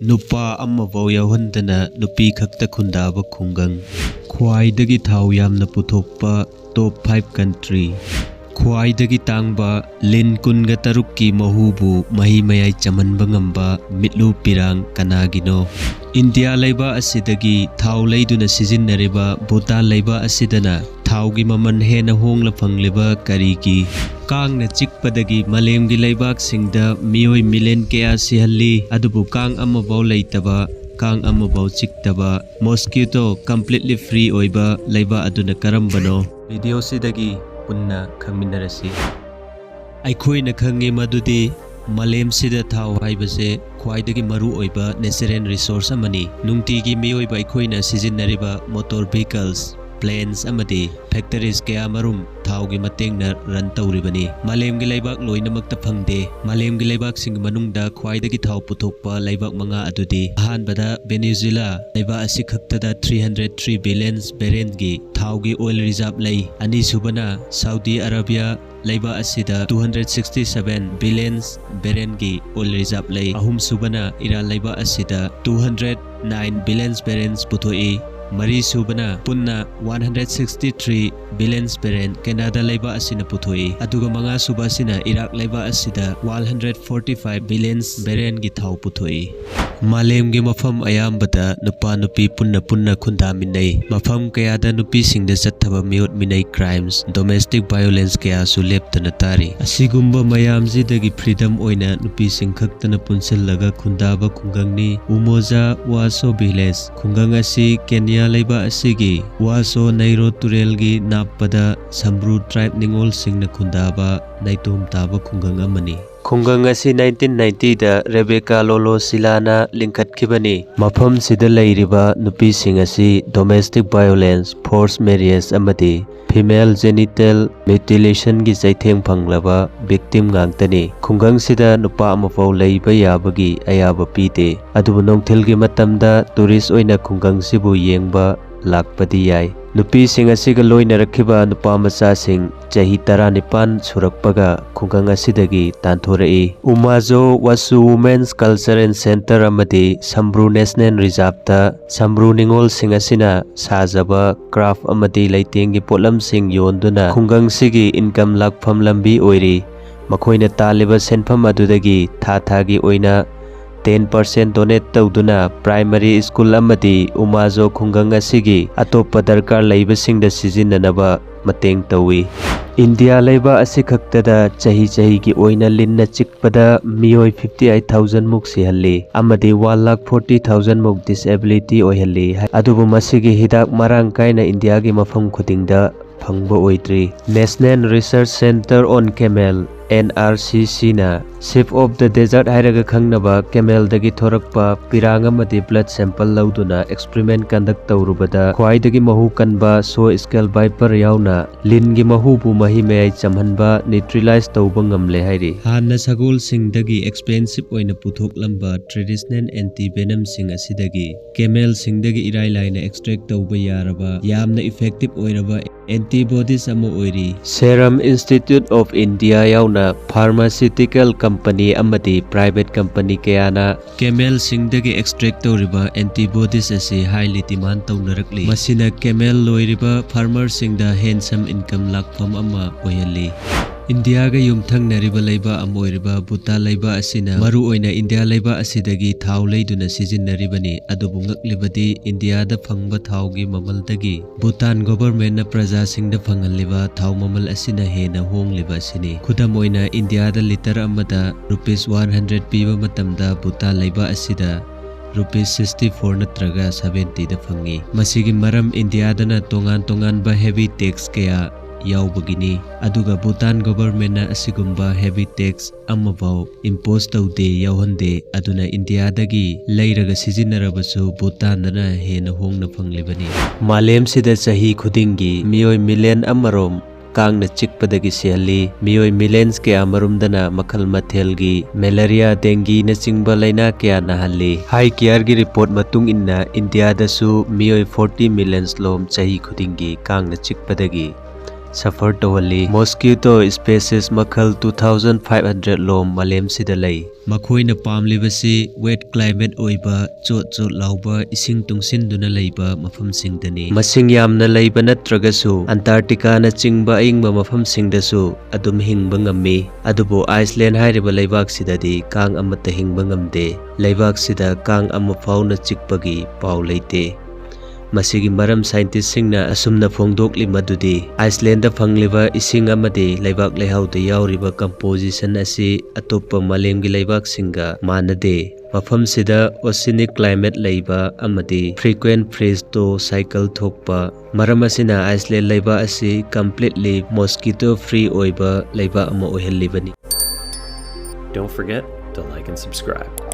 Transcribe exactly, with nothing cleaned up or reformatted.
ꯅꯨꯄꯥ ꯑꯃꯐꯥꯎ ꯌꯥꯎꯍꯟꯗꯅ ꯅꯨꯄꯤ ꯈꯛꯇ ꯈꯨꯟꯗꯥꯕ ꯈꯨꯡꯒꯪ꯫ ꯈ꯭ꯋꯥꯏꯗꯒꯤ ꯊꯥꯎ ꯌꯥꯝꯅ ꯄꯨꯊꯣꯛꯄ top five country꯫ ꯈ꯭ꯋꯥꯏꯗꯒꯤ ꯇꯥꯡꯕ ꯂꯤꯟ ꯀꯨꯟꯒ ꯇꯔꯨꯛꯀꯤ ꯃꯍꯨꯕꯨ ꯃꯍꯤ ꯃꯌꯥꯏ ꯆꯝꯍꯟꯕ ꯉꯝꯕ ꯃꯤꯠꯂꯨ ꯄꯤꯔꯥꯡ ꯀꯅꯥꯒꯤꯅꯣ? ꯏꯟꯗꯤꯌꯥ ꯂꯩꯕꯥꯛ ꯑꯁꯤꯗꯒꯤ ꯊꯥꯎ ꯂꯩꯗꯨꯅ ꯁꯤꯖꯤꯟꯅꯔꯤꯕ ꯚꯨꯇꯥꯟ ꯂꯩꯕꯥꯛ ꯑꯁꯤꯗꯅ ꯊꯥꯎꯒꯤ ꯃꯃꯜ ꯍꯦꯟꯅ ꯍꯣꯡꯅ ꯐꯪꯂꯤꯕ ꯀꯔꯤꯒꯤ? ꯀꯥꯡꯅ ꯆꯤꯛꯄꯗꯒꯤ ꯃꯥꯂꯦꯝꯒꯤ ꯂꯩꯕꯥꯛꯁꯤꯡꯗ ꯃꯤꯑꯣꯏ ꯃꯤꯂꯤꯌꯟ ꯀꯌꯥ ꯁꯤꯍꯜꯂꯤ, ꯑꯗꯨꯕꯨ ꯀꯥꯡ ꯑꯃꯐꯥꯎ ꯂꯩꯇꯕ, ꯀꯥꯡ ꯑꯃꯐꯥꯎ ꯆꯤꯛꯇꯕ, mosquito completely free ꯑꯣꯏꯕ ꯂꯩꯕꯥꯛ ꯑꯗꯨꯅ ꯀꯔꯝꯕꯅꯣ? ꯚꯤꯗꯤꯑꯣꯁꯤꯗꯒꯤ ꯄꯨꯟꯅ ꯈꯪꯃꯤꯟꯅꯔꯁꯤ꯫ ꯑꯩꯈꯣꯏꯅ ꯈꯪꯉꯤ ꯃꯗꯨꯗꯤ ꯃꯥꯂꯦꯝꯁꯤꯗ ꯊꯥꯎ ꯍꯥꯏꯕꯁꯦ ꯈ꯭ꯋꯥꯏꯗꯒꯤ ꯃꯔꯨ ꯑꯣꯏꯕ natural resource ꯑꯃꯅꯤ꯫ ꯅꯨꯡꯇꯤꯒꯤ ꯃꯤꯑꯣꯏꯕ ꯑꯩꯈꯣꯏꯅ ꯁꯤꯖꯤꯟꯅꯔꯤꯕ motor vehicles, planes ꯑꯃꯗꯤ factories ꯀꯌꯥ ꯃꯔꯨꯝ ꯊꯥꯎꯒꯤ ꯃꯇꯦꯡꯅ run ꯇꯧꯔꯤꯕꯅꯤ꯫ ꯃꯥꯂꯦꯝꯒꯤ ꯂꯩꯕꯥꯛ ꯂꯣꯏꯅꯃꯛꯇ ꯐꯪꯗꯦ꯫ ꯃꯥꯂꯦꯝꯒꯤ ꯂꯩꯕꯥꯛꯁꯤꯡꯒꯤ ꯃꯅꯨꯡꯗ ꯈ꯭ꯋꯥꯏꯗꯒꯤ ꯊꯥꯎ ꯄꯨꯊꯣꯛꯄ ꯂꯩꯕꯥꯛ ꯃꯉꯥ ꯑꯗꯨꯗꯤ: ꯑꯍꯥꯟꯕꯗ ꯚꯦꯅꯦꯖꯨꯋꯦꯂꯥ, ꯂꯩꯕꯥꯛ ꯑꯁꯤ ꯈꯛꯇꯗ three hundred three billions barrelꯒꯤ ꯊꯥꯎꯒꯤ oil reserve ꯂꯩ꯫ ꯑꯅꯤꯁꯨꯕꯅ ꯁꯥꯎꯗꯤ ꯑꯔꯥꯕꯤꯌꯥ, ꯂꯩꯕꯥꯛ ꯑꯁꯤꯗ two hundred sixty seven billions barrelꯒꯤ oil reserve ꯂꯩ꯫ ꯑꯍꯨꯝꯁꯨꯕꯅ ꯏꯔꯥꯟ, ꯂꯩꯕꯥꯛ ꯑꯁꯤꯗ two hundred nine billions barrels ꯄꯨꯊꯣꯛꯏ꯫ ꯃꯔꯤꯁꯨꯕꯅ ꯄꯨꯟꯅ one hundred sixty three billions barrel Canada ꯂꯩꯕꯥꯛ ꯑꯁꯤꯅ ꯄꯨꯊꯣꯛꯏ꯫ ꯑꯗꯨꯒ ꯃꯉꯥꯁꯨꯕ ꯑꯁꯤꯅ ꯏꯔꯥꯛ ꯂꯩꯕꯥꯛ ꯑꯁꯤꯗ one hundred forty five billions barrelꯒꯤ ꯊꯥꯎ ꯄꯨꯊꯣꯛꯏ꯫ ꯃꯥꯂꯦꯝꯒꯤ ꯃꯐꯝ ꯑꯌꯥꯝꯕꯗ ꯅꯨꯄꯥ ꯅꯨꯄꯤ ꯄꯨꯟꯅ ꯄꯨꯟꯅ ꯈꯨꯟꯗꯥꯃꯤꯟꯅꯩ꯫ ꯃꯐꯝ ꯀꯌꯥꯗ ꯅꯨꯄꯤꯁꯤꯡꯗ ꯆꯠꯊꯕ ꯃꯤꯑꯣꯠ ꯃꯤꯅꯩ, crimes, domestic violence ꯀꯌꯥꯁꯨ ꯂꯦꯞꯇꯅ ꯇꯥꯔꯤ꯫ ꯑꯁꯤꯒꯨꯝꯕ ꯃꯌꯥꯝꯁꯤꯗꯒꯤ freedom ꯑꯣꯏꯅ ꯅꯨꯄꯤꯁꯤꯡ ꯈꯛꯇꯅ ꯄꯨꯟꯁꯤꯜꯂꯒ ꯈꯨꯟꯗꯥꯕ ꯈꯨꯡꯒꯪꯅꯤ ꯎꯃꯣꯖꯥ ꯋꯥꯁꯣ village꯫ ꯈꯨꯡꯒꯪ ꯑꯁꯤ ꯀꯦꯅꯤꯌꯥ ꯂꯩꯕꯥꯛ ꯑꯁꯤꯒꯤ ꯋꯥꯁꯣ ꯅꯩꯔꯣ ꯇꯨꯔꯦꯜꯒꯤ ꯅꯥꯞꯄꯗ ꯁꯝꯕ꯭ꯔꯨ tribe ꯅꯤꯉꯣꯜꯁꯤꯡꯅ ꯈꯨꯟꯗꯥꯕ ꯅꯥꯏꯇꯣꯝ ꯇꯥꯕ ꯈꯨꯡꯒꯪ ꯑꯃꯅꯤ꯫ ꯈꯨꯡꯒꯪ ꯑꯁꯤ nineteen ninetyꯗ ꯔꯦꯕꯦꯀꯥ ꯂꯣꯂꯣ ꯁꯤꯂꯥꯅ ꯂꯤꯡꯈꯠꯈꯤꯕꯅꯤ꯫ ꯃꯐꯝꯁꯤꯗ ꯂꯩꯔꯤꯕ ꯅꯨꯄꯤꯁꯤꯡ ꯑꯁꯤ domestic violence, forced marriage ꯑꯃꯗꯤ female genital mutilationꯒꯤ ꯆꯩꯊꯦꯡ ꯐꯪꯂꯕ victim ꯉꯥꯛꯇꯅꯤ꯫ ꯈꯨꯡꯒꯪꯁꯤꯗ ꯅꯨꯄꯥ ꯑꯃꯐꯥꯎ ꯂꯩꯕ ꯌꯥꯕꯒꯤ ꯑꯌꯥꯕ ꯄꯤꯗꯦ꯫ ꯑꯗꯨꯕꯨ ꯅꯨꯡꯊꯤꯜꯒꯤ ꯃꯇꯝꯗ tourist ꯑꯣꯏꯅ ꯈꯨꯡꯒꯪꯁꯤꯕꯨ ꯌꯦꯡꯕ ꯂꯥꯛꯄꯗꯤ ꯌꯥꯏ꯫ ꯅꯨꯄꯤꯁꯤꯡ ꯑꯁꯤꯒ ꯂꯣꯏꯅꯔꯛꯈꯤꯕ ꯅꯨꯄꯥ ꯃꯆꯥꯁꯤꯡ ꯆꯍꯤ ꯇꯔꯥꯅꯤꯄꯥꯟ ꯁꯨꯔꯛꯄꯒ ꯈꯨꯡꯒꯪ ꯑꯁꯤꯗꯒꯤ ꯇꯥꯟꯊꯣꯔꯛꯏ꯫ ꯎꯃꯥꯖꯣ ꯋꯥꯁꯨ Women's Culture and Center ꯑꯃꯗꯤ ꯁꯝꯕ꯭ꯔꯨ National Reserveꯇ ꯁꯝꯕ꯭ꯔꯨ ꯅꯤꯉꯣꯜꯁꯤꯡ ꯑꯁꯤꯅ ꯁꯥꯖꯕ craft ꯑꯃꯗꯤ ꯂꯩꯇꯦꯡꯒꯤ ꯄꯣꯠꯂꯝꯁꯤꯡ ꯌꯣꯟꯗꯨꯅ ꯈꯨꯡꯒꯪꯁꯤꯒꯤ income ꯂꯥꯛꯐꯝ ꯂꯝꯕꯤ ꯑꯣꯏꯔꯤ꯫ ꯃꯈꯣꯏꯅ ꯇꯥꯜꯂꯤꯕ ꯁꯦꯟꯐꯝ ꯑꯗꯨꯗꯒꯤ ꯊꯥ ꯊꯥꯒꯤ ꯑꯣꯏꯅ ten percent donate ꯇꯧꯗꯨꯅ primary school ꯑꯃꯗꯤ ꯎꯃꯥꯖꯣ ꯈꯨꯡꯒꯪ ꯑꯁꯤꯒꯤ ꯑꯇꯣꯞꯄ ꯗꯔꯀꯥꯔ ꯂꯩꯕꯁꯤꯡꯗ ꯁꯤꯖꯤꯟꯅꯅꯕ ꯃꯇꯦꯡ ꯇꯧꯏ꯫ ꯏꯟꯗꯤꯌꯥ ꯂꯩꯕꯥꯛ ꯑꯁꯤꯈꯛꯇꯗ ꯆꯍꯤ ꯆꯍꯤꯒꯤ ꯑꯣꯏꯅ ꯂꯤꯟꯅ ꯆꯤꯛꯄꯗ ꯃꯤꯑꯣꯏ fifty eight thousand ꯃꯨꯛ ꯁꯤꯍꯜꯂꯤ ꯑꯃꯗꯤ one lakh forty thousand ꯃꯨꯛ disability ꯑꯣꯏꯍꯜꯂꯤ꯫ ꯑꯗꯨꯕꯨ ꯃꯁꯤꯒꯤ ꯍꯤꯗꯥꯛ ꯃꯔꯥꯡ ꯀꯥꯏꯅ ꯏꯟꯗꯤꯌꯥꯒꯤ ꯃꯐꯝ ꯈꯨꯗꯤꯡꯗ ꯐꯪꯕ ꯑꯣꯏꯗ꯭ꯔꯤ꯫ National Research Center on Camel, NRCCꯅ Sheep of the Desert ꯍꯥꯏꯔꯒ ꯈꯪꯅꯕ camelꯗꯒꯤ ꯊꯣꯔꯛꯄ ꯄꯤꯔꯥꯡ ꯑꯃꯗꯤ blood sample ꯂꯧꯗꯨꯅ experiment conduct ꯇꯧꯔꯨꯕꯗ ꯈ꯭ꯋꯥꯏꯗꯒꯤ ꯃꯍꯨ ꯀꯟꯕ saw scale viper ꯌꯥꯎꯅ ꯂꯤꯟꯒꯤ ꯃꯍꯨꯕꯨ ꯃꯍꯤ ꯃꯌꯥꯏ ꯆꯝꯍꯟꯕ neutralize ꯇꯧꯕ ꯉꯝꯂꯦ ꯍꯥꯏꯔꯤ꯫ ꯍꯥꯟꯅ ꯁꯒꯣꯜꯁꯤꯡꯗꯒꯤ expensive ꯑꯣꯏꯅ ꯄꯨꯊꯣꯛꯂꯝꯕ traditional anti venomꯁꯤꯡ ꯑꯁꯤꯗꯒꯤ camelꯁꯤꯡꯗꯒꯤ ꯏꯔꯥꯏ ꯂꯥꯏꯅ extract ꯇꯧꯕ ꯌꯥꯔꯕ ꯌꯥꯝꯅ effective ꯑꯣꯏꯔꯕ antibodies ꯑꯃ ꯑꯣꯏꯔꯤ꯫ Serum Institute of India ꯌꯥꯎꯅ pharmaceutical company ꯑꯃꯗꯤ private company ꯀꯌꯥꯅ camelꯁꯤꯡꯗꯒꯤ extract ꯇꯧꯔꯤꯕ antibodies ꯑꯁꯤ highly demand ꯇꯧꯅꯔꯛꯂꯤ꯫ ꯃꯁꯤꯅ camel ꯂꯣꯏꯔꯤꯕ farmerꯁꯤꯡꯗ handsome income ꯂꯥꯛꯐꯝ ꯑꯃ ꯑꯣꯏꯍꯜꯂꯤ꯫ ꯏꯟꯗꯤꯌꯥꯒ ꯌꯨꯝꯊꯪꯅꯔꯤꯕ ꯂꯩꯕꯥꯛ ꯑꯃ ꯑꯣꯏꯔꯤꯕ ꯚꯨꯇꯥꯟ ꯂꯩꯕꯥꯛ ꯑꯁꯤꯅ ꯃꯔꯨꯑꯣꯏꯅ ꯏꯟꯗꯤꯌꯥ ꯂꯩꯕꯥꯛ ꯑꯁꯤꯗꯒꯤ ꯊꯥꯎ ꯂꯩꯗꯨꯅ ꯁꯤꯖꯤꯟꯅꯔꯤꯕꯅꯤ꯫ ꯑꯗꯨꯕꯨ ꯉꯛꯂꯤꯕꯗꯤ ꯏꯟꯗꯤꯌꯥꯗ ꯐꯪꯕ ꯊꯥꯎꯒꯤ ꯃꯃꯜꯗꯒꯤ ꯚꯨꯇꯥꯟ governmentꯅ ꯄ꯭ꯔꯖꯥꯁꯤꯡꯗ ꯐꯪꯍꯜꯂꯤꯕ ꯊꯥꯎ ꯃꯃꯜ ꯑꯁꯤꯅ ꯍꯦꯟꯅ ꯍꯣꯡꯂꯤꯕ ꯑꯁꯤꯅꯤ꯫ ꯈꯨꯗꯝ ꯑꯣꯏꯅ ꯏꯟꯗꯤꯌꯥꯗ litre ꯑꯃꯗ rupees one hundred ꯄꯤꯕ ꯃꯇꯝꯗ ꯚꯨꯇꯥꯟ ꯂꯩꯕꯥꯛ ꯑꯁꯤꯗ rupees sixty four ꯅꯠꯇ꯭ꯔꯒ seventyꯗ ꯐꯪꯏ꯫ ꯃꯁꯤꯒꯤ ꯃꯔꯝ ꯏꯟꯗꯤꯌꯥꯗꯅ ꯇꯣꯉꯥꯟ ꯇꯣꯉꯥꯟꯕ heavy tax ꯀꯌꯥ ꯌꯥꯎꯕꯒꯤꯅꯤ꯫ ꯑꯗꯨꯒ ꯚꯨꯇꯥꯟ governmentꯅ ꯑꯁꯤꯒꯨꯝꯕ heavy tax ꯑꯃꯐꯥꯎ impose ꯇꯧꯗꯦ, ꯌꯥꯎꯍꯟꯗꯦ꯫ ꯑꯗꯨꯅ ꯏꯟꯗꯤꯌꯥꯗꯒꯤ ꯂꯩꯔꯒ ꯁꯤꯖꯤꯟꯅꯔꯕꯁꯨ ꯚꯨꯇꯥꯟꯗꯅ ꯍꯦꯟꯅ ꯍꯣꯡꯅ ꯐꯪꯂꯤꯕꯅꯤ꯫ ꯃꯥꯂꯦꯝꯁꯤꯗ ꯆꯍꯤ ꯈꯨꯗꯤꯡꯒꯤ ꯃꯤꯑꯣꯏ million ꯑꯃꯔꯣꯝ ꯀꯥꯡꯅ ꯆꯤꯛꯄꯗꯒꯤ ꯁꯤꯍꯜꯂꯤ꯫ ꯃꯤꯑꯣꯏ millions ꯀꯌꯥ ꯃꯔꯨꯝꯗꯅ ꯃꯈꯜ ꯃꯊꯦꯜꯒꯤ malaria, dengueꯅꯆꯤꯡꯕ ꯂꯥꯏꯅꯥ ꯀꯌꯥ ꯅꯥꯍꯜꯂꯤ꯫ High Care ꯒꯤ report ꯃꯇꯨꯡ ꯏꯟꯅ ꯏꯟꯗꯤꯌꯥꯗꯁꯨ ꯃꯤꯑꯣꯏ forty millions ꯂꯣꯝ ꯆꯍꯤ ꯈꯨꯗꯤꯡꯒꯤ ꯀꯥꯡꯅ ꯆꯤꯛꯄꯗꯒꯤ suffer ꯇꯧꯍꯜꯂꯤ꯫ Mosquito species ꯃꯈꯜ two thousand five hundred ꯂꯣꯝ ꯃꯥꯂꯦꯝꯁꯤꯗ ꯂꯩ꯫ ꯃꯈꯣꯏꯅ ꯄꯥꯝꯂꯤꯕꯁꯤ wet climate ꯑꯣꯏꯕ, ꯆꯣꯠ ꯆꯣꯠ ꯂꯥꯎꯕ ꯏꯁꯤꯡ ꯇꯨꯡꯁꯤꯟꯗꯨꯅ ꯂꯩꯕ ꯃꯐꯝꯁꯤꯡꯗꯅꯤ꯫ ꯃꯁꯤꯡ ꯌꯥꯝꯅ ꯂꯩꯕ ꯅꯠꯇ꯭ꯔꯒꯁꯨ, ꯑꯟꯇꯥꯔꯀꯇꯤꯀꯥꯅꯆꯤꯡꯕ ꯑꯏꯪꯕ ꯃꯐꯝꯁꯤꯡꯗꯁꯨ ꯑꯗꯨꯝ ꯍꯤꯡꯕ ꯉꯝꯃꯤ꯫ ꯑꯗꯨꯕꯨ Iceland ꯍꯥꯏꯔꯤꯕ ꯂꯩꯕꯥꯛꯁꯤꯗꯗꯤ ꯀꯥꯡ ꯑꯃꯠꯇ ꯍꯤꯡꯕ ꯉꯝꯗꯦ꯫ ꯂꯩꯕꯥꯛꯁꯤꯗ ꯀꯥꯡ ꯑꯃ ꯐꯥꯎꯅ ꯆꯤꯛꯄꯒꯤ ꯄꯥꯎ ꯂꯩꯇꯦ꯫ ꯃꯁꯤꯒꯤ ꯃꯔꯝ scientistꯁꯤꯡꯅ ꯑꯁꯨꯝꯅ ꯐꯣꯡꯗꯣꯛꯂꯤ ꯃꯗꯨꯗꯤ, Icelandꯗ ꯐꯪꯂꯤꯕ ꯏꯁꯤꯡ ꯑꯃꯗꯤ ꯂꯩꯕꯥꯛ ꯂꯩꯍꯥꯎꯗ ꯌꯥꯎꯔꯤꯕ composition ꯑꯁꯤ ꯑꯇꯣꯞꯄ ꯃꯥꯂꯦꯝꯒꯤ ꯂꯩꯕꯥꯛꯁꯤꯡꯒ ꯃꯥꯟꯅꯗꯦ꯫ ꯃꯐꯝꯁꯤꯗ oceanic climate ꯂꯩꯕ ꯑꯃꯗꯤ frequent freeze-thaw cycle ꯊꯣꯛꯄ ꯃꯔꯝ ꯑꯁꯤꯅ Iceland ꯂꯩꯕꯥꯛ ꯑꯁꯤ completely mosquito free ꯑꯣꯏꯕ ꯂꯩꯕꯥꯛ ꯑꯃ ꯑꯣꯏꯍꯜꯂꯤꯕꯅꯤ꯫ Don't forget to like and subscribe.